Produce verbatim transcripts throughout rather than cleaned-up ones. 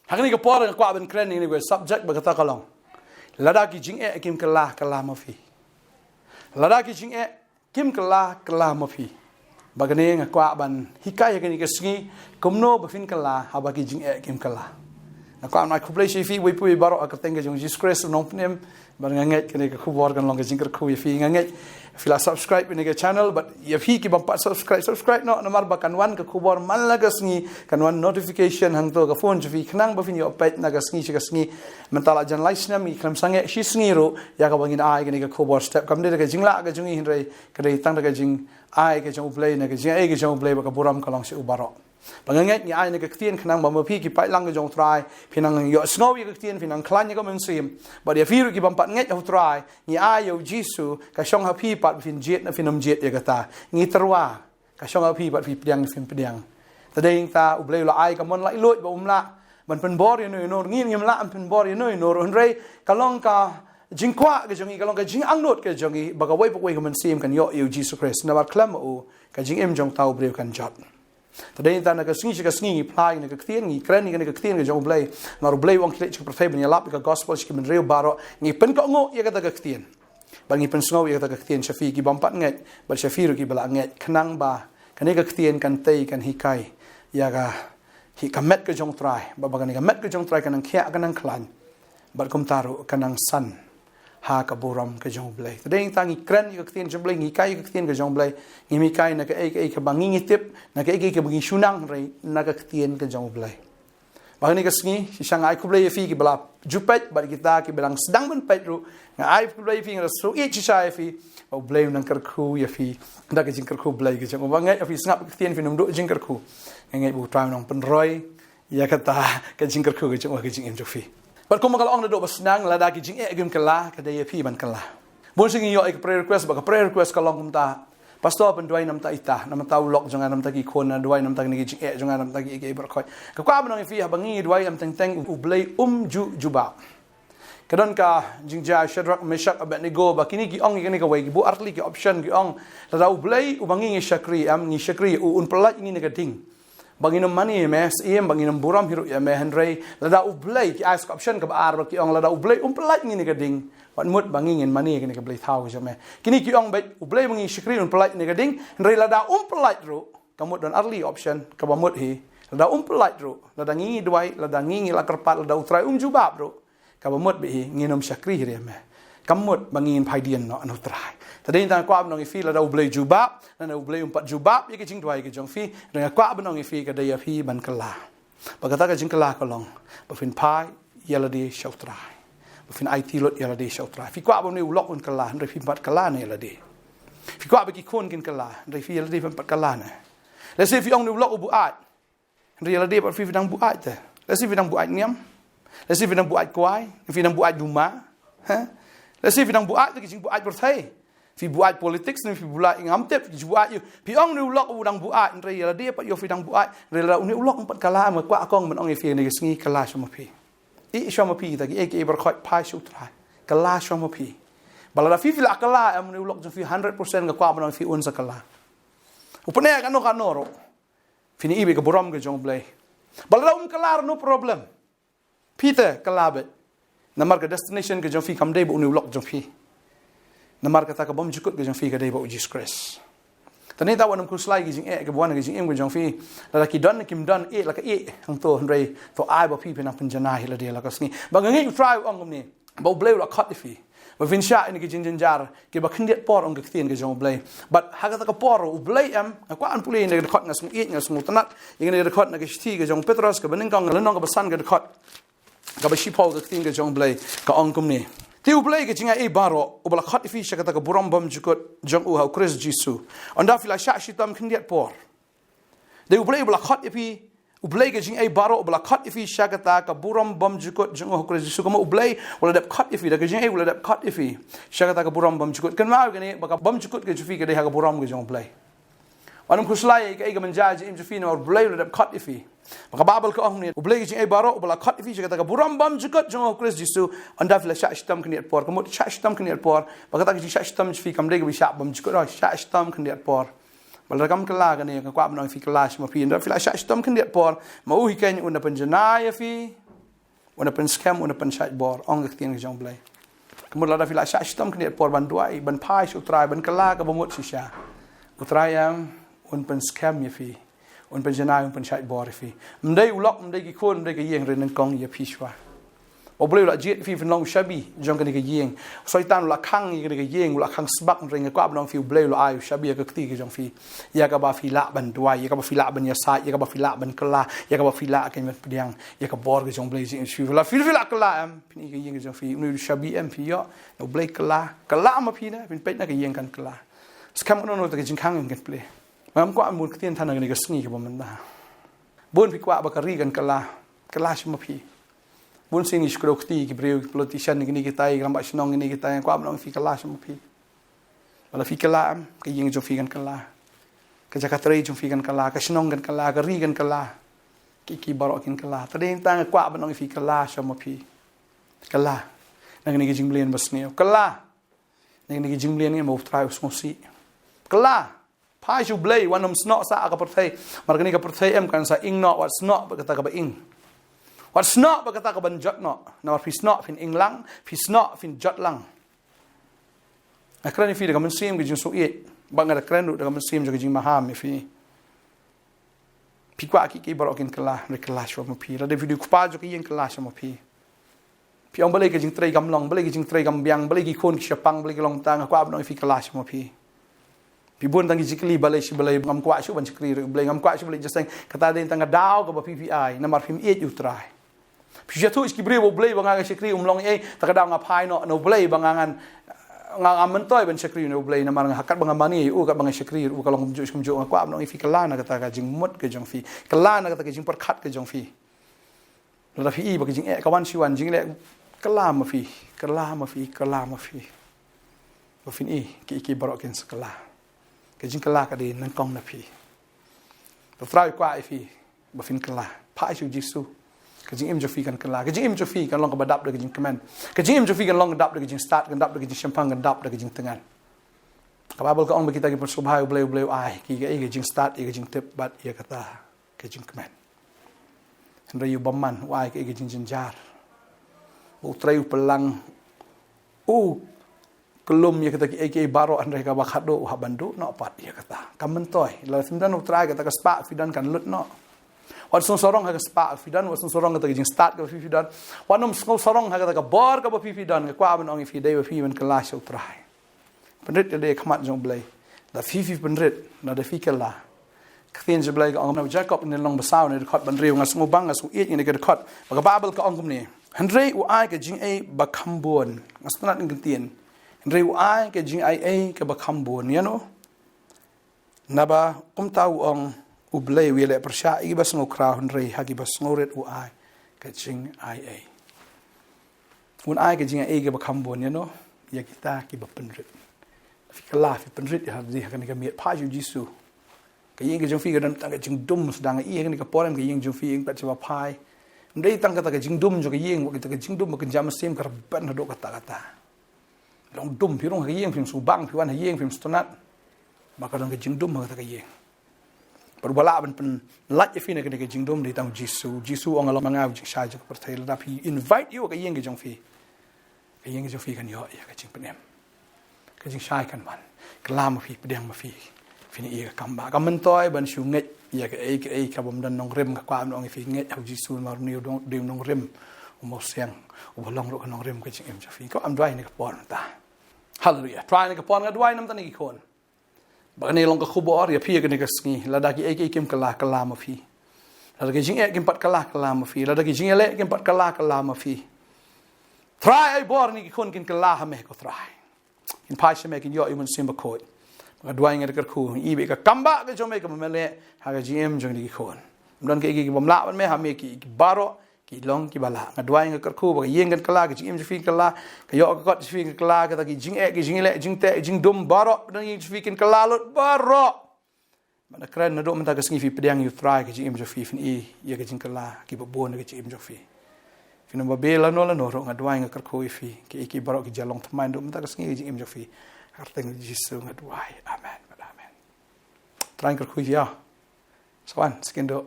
Ha kane ka por nga kwah ban kren ïa kane ka subject ba kata ka long, lada ki jingeh kim kylla, kylla ma phi. Lada ki jingeh kim kylla, kylla ma phi. Ba kane nga kwah ban hikai ha kane ka sngi, kumno ba phin kylla haba ki jingeh kim kylla. Nga kwah ban ai khublei sha phi baroh ha ka kyrteng ka jong u Jisu Khrist u nongpynim. Bad nga ngeit kane ka khubor kan long ka jingkyrkhu ïa phi. Nga ngeit phi la subscribe ïa kane ka channel, bad ïa phi ki bym pat subscribe, subscribe noh, namar ba kan wan ka khubor man la ka sngi, kan wan notification hangto ka phone jong phi, khnang ba phin ïoh peit na ka sngi sha ka sngi. Mynta la jan lai snem, ngi khlem sangeh shi sngi ruh ïa kaba ngin ai kane ka khubor step. Kam dei da ka jinglah ka jong ngi, hynrei ka dei tang da ka jingai ka jong U Blei, na ka jingai ka jong U Blei, bad ka burom ka long sha u baroh. Ba nga ngeit ngi ai na ka ktien khnang ba ma phi ki paidlang ka jong U Trai, phin nang ïohsngew ïa ka ktien, phin nang khlaiñ ïa ka mynsiem. Bad ïa phi ruh ki bym pat ngeit ha U Trai, ngi ai ïa u Jisu, ka shong ha phi pat, phin jied ne phin ym jied ïa kata. Ngi tyrwa, ka shong ha phi pat, phi pdiang ne phim pdiang. Te dei nangta U Blei u la ai ka mon laitluid ba um lah ban pynbor ïano ïano, ngi ngim lah ban pynbor ïano ïano ruh, hynrei ka long ka jingkwah ka jong ngi, ka long ka jingangnud ka jong ngi ba kawei pa kawei ka mynsiem kan ïoh ïa u Jisu Khrist. Namar khlem ma u, ka jingim jong uta u briew kan jot. Te dei nangta na ka sngi sha ka sngi ngi phla ïa kane ka ktien, ngi kren ïa kane ka ktien ka jong U Blei. Namar U Blei u ong khie leit sha ka pyrthei ban ïalap ïa ka gospel sha ki bynriew baroh. Ngi pynkohnguh ïa kata ka ktien. Bad ngi pynsngew ïa kata ka ktien sha phi ki bym pat ngeit, bad sha phi ruh kiba la ngeit, khnang ba kane ka ktien kan tei, kan hikai ïa ka, hi ka met ka jong U Trai. Bad ba kane ka met ka jong U Trai kan nang khiah, kan nang khlaiñ. Bad kumta ruh kan nang san ha ka burom ka jong U Blei. Te dei nangta ngi kren ïa ka ktien jong U Blei, ngi hikai ïa ka ktien ka jong U Blei, ngim hikai na kaei kaei kaba ngi ngi tip, na kaei kaei kaba ngi shu nang, hynrei na ka ktien ka jong U Blei. Ba kane ka sngi shisha nga ai khublei ïa phi kiba la ju peit, bad kita kiba dang sdang ban peit ruh, nga ai khublei ïa phi, nga da shu ïeit shisha ïa phi. Ba U Blei un nang kyrkhu ïa phi da ka jingkyrkhu Blei ka jong u. Ba nga ngeit ïa phi sngap ka ktien phin ym duh jingkyrkhu. Nga ngeit ba U Trai un nang pynroi ïa kata ka jingkyrkhu ka jong u ha ka jingim jong phi. Bad kumba nga la ong naduh ba sdang, lada ki jingeh kim kylla, ka dei ïa phi ban kylla. Bun sien ngi ïoh ïa ka prayer request, bad ka prayer request ka long kumta: Pastor, pynduwai namar ita, namar u lok jong nga, namar ki khun, duwai namar kine ki jingeh jong nga, namar kiei kiei baroh khoit. Nga kwah ban ong ïa phi, haba ngi duwai, em, teng teng U Blei um ju jubab. Ka don ka jingjia Shadrach, Meshach, Abednego, ba kine ki ong ïa kane kawei, ki buh artylli ki option, ki ong, lada U Blei uba ngi ngi shakri, em, ngi shakri ïa u un pyllait ïa ngi na ka ding, ba ngin ym mane ïa me, Syiem, ba ngin ym burom hi ruh ïa me, hynrei lada U Blei, ki ai sa ka option kaba ar, ba ki ong, lada U Blei um pyllait ïa ngi na ka ding, wat mut ba ngi ngin mane ïa kane ka blei thaw ka jong me. Kine ki ong beit, U Blei ba ngi shakri un pyllait ïa ngi na ka ding, hynrei lada um pyllait ruh, ka mut don artylli option, kaba mut hi, lada um pyllait ruh, lada ngi ngi duwai, lada ngi ngi la kyrpad, lada U Trai um jubab ruh, kaba mut beit hi, ngin ym shakri hi ruh ïa me. Ka mut ba ngin phai dien noh na U Trai. Te dei nangta nga kwah ban ong ïa phi, lada U Blei jubab, lada U Blei um pat jubab ïa ka jingduwai ka jong phi, hynrei nga kwah ban ong ïa phi, ka dei ïa phi ban kylla. Bad kata ka jingkylla ka long ba phin phai ïalade sha U Trai, ba phin aiti lut ïalade sha U Trai. Phi kwah ba une u lok un kylla, hynrei phim pat kylla ne ïalade. Phi kwah ba ki khun kin kylla, hynrei phi ïalade phim pat kylla ne. Lehse phi ong une u lok u buaid, hynrei ïalade pat phi, phi dang buaid te. Lehse phi dang buaid niam, lehse phi dang buaid kwai, phi dang buaid duma. Ha? Lehse phi dang buaid te ki jingbuaid pyrthei. Phi buaid politics ne phi buaid, ngam tip, phi buaid ïa u. Phi ong une u lok u dang buaid, hynrei ïalade pat ïoh phi dang buaid. Hynrei lada une u lok um pat kylla, nga kwah kong ban ong ïa phi kane ka sngi, kylla shuwa ma phi. Ïeh shuwa ma phi kita kiei kiei baroh khoit, phai sha U Trai. Kylla shuwa ma phi. Ba lada phi phi la kylla, em, une u lok jong phi hundred percent nga kwah ban ong ïa phi un sa kylla. U pynneh kano kano ruh, phin ïohi beit ka burom ka jong U Blei. Ba lada um kylla ruh no problem. Phi te kylla beit. Namar ka destination ka jong phi kam dei bad une u lok jong phi. Namar kata ka bymjukut ka jong phi ka dei bad U Jisu Khrist. Te nangta wat nym khuslai ki jingeh kiba wan ha ka jingim ka jong phi. Lada ki don ne kim don, ïeh la ka ïeh hangto, hynrei to ai ba phi phin nang pynjanai ïalade la ka sngi. Ba nga ngeit U Trai u ong kumne, ba U Blei u la khot ïa phi ba phin shah ïa kine ki jingjynjar kiba khyndiat por, ong ka ktien ka jong U Blei. Bad ha kata ka por U Blei, em, nga kwah ban pule ïa kane ka dkhot, nga sngewthuh, nga sngewtynnat ïa kane ka dkhot na ka shithi ka jong u Petros kaba nyngkong, ka lynnong kaba san, ka dkhot kaba shiphew, ka ktien ka jong U Blei ka ong kumne: Te U Blei ka jingaiei baroh, uba la khot ïa phi sha kata ka burom bymjukut jong u ha U Khrist Jisu, ynda phi la shah shitom khyndiat por. Dei U Blei uba la khot ïa phi, U Blei ka jingaiei baroh uba la khot ïa phi sha kata ka burom bymjukut jong u ha U Khrist Jisu. Kumno U Blei u la dep khot ïa phi? Da ka jingaiei u la dep khot ïa phi sha kata ka burom bymjukut. Kynmaw kane, ba ka bymjukut ka jong phi ka dei ha ka burom ka jong U Blei. Wat nym khuslai ïa kaei ka mynjia ha ka jingim jong phi, namar U Blei u la dep khot ïa phi. Ba ka Baibl ka ong kumne: U Blei ka jingaiei baroh uba la khot ïa phi sha kata ka burom bymjukut jong u ha U Khrist Jisu, ynda phi la shah shitom khyndiat por. Ka mut shah shitom khyndiat por, ba kata ka jingshah shitom jong phi kam dei kaba shah bymjukut, oh, shah shitom khyndiat por. Ba lada kam kylla kane, nga kwah ban ong ïa phi, kylla shuwa ma phi. Ynda phi la shah shitom khyndiat por, ma u hi keiñ un da pynjanai ïa phi. Un da pynskhem, un da pynshait bor, ong ka ktien ka jong U Blei. Ka mut lada phi la shah shitom khyndiat por ban duwai, ban phai sha U Trai, ban kylla kaba mut shisha, U Trai em un pynskhem ïa phi, un pynjanai, un pynshait bor ïa phi. Ym dei u lok, ym dei ki khun, ym dei ka ïing, hynrei nyngkong ïa phi shuwa. U Blei u la jied ïa phi, phin long u shabi jong kane ka ïing. U Soitan u la khang ïa kane ka ïing, u la khang sbak, hynrei nga kwah ban ong ïa phi, U Blei u la ai u shabi ïa ka kti ka jong phi, ïa kaba phi lah ban duwai, ïa kaba phi lah ban ïasaid, ïa kaba phi lah ban kylla, ïa kaba phi lah ban pdiang ïa ka bor ka jong U Blei jingim sha phi. Lada phi, phi lah kylla em, phin i ka ïing ka jong phi, une u shabi em phi ïoh na U Blei. Kylla, kylla ma phi ne, phin peit na ka ïing kan kylla. Skhem kano kano kata ka jingkhang kan plie. Ngam kwah ban bun ktien than ha kane ka sngi kaba mynta. Bun phi kwah ba ka ri kan kylla, kylla sha ma phi. Bun sien ngi shu kdew kti ki briew, ki politician, kine kitai, ki rangbah shnong, kine kitai, kwah ban ong ïa phi, kylla sha ma phi. Lada phi kylla em, ka ïing jong phi kan kylla, ka jaka trei jong phi kan kylla, ka shnong kan kylla, ka ri kan kylla, ki, ki baroh kin kylla. Te dei tang kwah ban ong ïa phi, kylla sha ma phi. Kylla na kane ka jingmlien basniew. Kylla na kane ka jingmlien kaba U Trai u sngewsih. Kylla, phai sha U Blei, wat nym snoh sah ha ka pyrthei. Namar kane ka pyrthei em kan sa ing noh, wat snoh bad kata kaba ing. Wat snoh bad kata kaban jot noh. Namar phi snoh phin ing lang, phi snoh phin jot lang. Nga kren ïa phi da ka mynsiem ka jingsngewsih, bad nga da kren ruh da ka mynsiem jong ka jingmaham ïa phi. Phi kwah ki, ki baroh kin kylla, hynrei kylla sha ma phi. Lada phi dei u kpa jong ka ïing, kylla sha ma phi. Phi ong balei ka jingtrei kam long, balei ka jingtrei kam biang, balei ki khun ki shapang, balei ki long tang, nga kwah ban ong ïa phi, kylla sha ma phi. Phi bun tang ki jingkylli balei shi balei, ngam kwah shuh ban shakri ruh ïa U Blei, ngam kwah shuh balei jingïaseng, kata dei tang ka daw kaba phi, phi ai, namar phim ïeit ïa U Trai. Phi shu ïathuh sha ki briew ba U Blei ba nga ngan shakri um long ei, te ka daw nga phai noh na U Blei ba nga ngan, nga, nga myntoi ban shakri na U Blei, namar nga, ha katba nga mane ïa u, katba nga shakri ruh ka long kumjuh kumjuh. Nga kwah ban ong ïa phi, kylla na kata ka jingmut ka jong phi, kylla na kata ka jingpyrkhat ka jong phi. Lada phi i ba ka jingeh ka wan shi wan, jingeh, kylla ma phi, kylla ma phi, kylla ma phi. Ba phin i ki, ki baroh kin sa kylla. Ka jingkylla ka dei nyngkong na phi. U Trai u kwah ïa phi ba phin kylla. Phai sha U Jisu. Ka jingim jong phi kan kylla. Ka jingim jong phi kan long kaba dap da ka jingkmen. Ka jingim jong phi kan long dap da ka jingstad, kan dap da ka jingshemphang, kan dap da ka jingtngen. Ka Baibl ka ong ba kita ki pynsngewbha ïa U Blei, U Blei u ai ïa ki, ïa ka jingstad, ïa ka jingtip bad ïa kata ka jingkmen. Hynrei ïa u bymman u ai ïa ka jingjynjar. U Trai u pynlang, u kyllum ïa kita kiei kiei baroh, hynrei kaba khadduh u hap ban duh noh pat ïa kata. Kam myntoi. Lada phim don U Trai, kata ka spah phi don kan lut noh. Wat sngewsarong ha ka spah phi don, wat sngewsarong kata ka jingstad kaba phi, phi don. Wat nym sngewsarong ha kata ka bor kaba phi, phi don. Nga kwah ban ong ïa phi, dei ba phi ban kylla sha U Trai. Pynrit ïalade ha khmat jong U Blei. Da phi, phi pynrit, da, da phi kylla. Ka ktien jong U Blei ka ong na u Jakob, lynnong ba saw, na ka dkhot ba hynriew, nga sngew bang, nga sngew ïeit ïa kane ka dkhot. Ba ka Baibl ka ong kumne: Hynrei u ai ka jingaiei ba kham bun. Nga sngewtynnat ïa ka ktien. Hynrei u ai ka jingaiei kaba kham bun. Ïa no? Naba kumta u ong, U Blei u ïaleh pyrshah ïa kiba sngewkhraw, hynrei ha kiba sngewrit u ai ka jingaiei. Un ai ka jingaiei kaba kham bun, ïa no? Ïa kita kiba pynrit. Phi kylla, phi pynrit ïa, ha kane ka miet, phai sha U Jisu. Ka ïing ka jong phi ka don tang ka jingdum, sdang ïa kane ka por em, ka ïing jong phi ïing pat shaba phai. Ym dei tang kata ka jingdum jong ka ïing, kata ka jingdum ba kynja mynsiem ka rben haduh katta katta. Long dum, phi rung ha ka ïing phim sngewbang, phi wan ha ïing phim sngewtynnat. Ba ka don ka jingdum ha kata ka ïing. Bad uba lah ban pynlait ïa phi na kane ka jingdum dei tang U Jisu. U Jisu u ong, nga long ma nga u jingshai jong ka pyrthei. Lada phi invite ïa u ha ka ïing ka jong phi, ka ïing ka jong phi kan ïoh ïa ka jingpynim, ka jingshai kan wan. Kylla ma phi, pdiang ma phi. Phin ïoh ïa ka kam ba, kam myntoi ban shu ngeit ïa kaei kaei kabym don nongrim. Nga kwah ban ong ïa phi, ngeit ha U Jisu, namar une u dei u nongrim u mawsiang, uba long ruh ka nongrim ka jingim jong phi. Kwah ban duwai ha kane ka por mynta. Haleluia. Trai, ha kane ka por nga duwai namar kine ki khun. Ba kane long ka khubor ïa phi ha kane ka sngi. Lada kiei kiei kim kylla, kylla ma phi. Lada ki jingeh kim pat kylla, kylla ma phi. Lada ki jingeh leh kim pat kylla, kylla ma phi. Trai, ai bor ïa kine ki khun kin kylla ha me, ko Trai. Kin phai sha me, kin ïoh ïa u Mynsiem Bakhuid. Nga duwai, nga da kyrkhu, i ba ka kam ba ka jong me kaba me leh ha ka jingim jong kine ki khun. Ym don kiei kiei kibym lah bad me, ha me ki, ki baroh ki long kiba lah. Nga duwai, nga kyrkhu ba ka ïing kan kylla, ka jingim jong phi kan kylla, ka ïoh ka kot jong phi kan kylla, kata ki jingeh, ki jingleh, jingteh, jingdum baroh, ba don ïing jong phi kin kylla lut baroh. Bad nga kren naduh mynta ka sngi phi pdiang ïa U Trai, ka jingim jong phi phin i ïa ka jingkylla kiba bun ha ka jingim jong phi. Phin ym babe lano lano ruh, nga duwai, nga kyrkhu ïa phi, kiei kiei baroh ki jia long thymmai naduh mynta ka sngi ha ka jingim jong phi. Ha ka kyrteng U Jisu nga duwai. Amen bad amen. Trai, nga kyrkhu ïa phi. Sa wan, sa kynduh.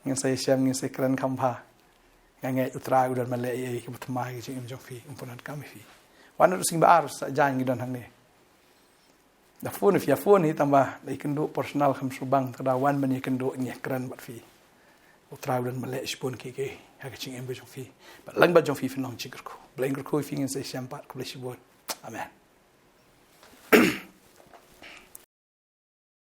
Ngin sa ïashem, ngin sa ïakren kham bha. Nga ngeit U Trai u don ban leh ei ei kaba thymmai ha ka jingim jong phi, um pyndonkam ïa phi. Wan u sing ba ar sa jan ngi don hangne. Da phone phi, ïa phone hi tang ba da ïakynduh personal kham shu bang, te da wan ban ïakynduh, ngi kren bad phi. U Trai u don ban leh shibun kiei kiei ha ka jingim ka jong phi. Bad lyngba jong phi phin long jingkyrkhu. Blei kyrkhu ïa phi, ngin sa ïashem pat, khublei shibun. Amen.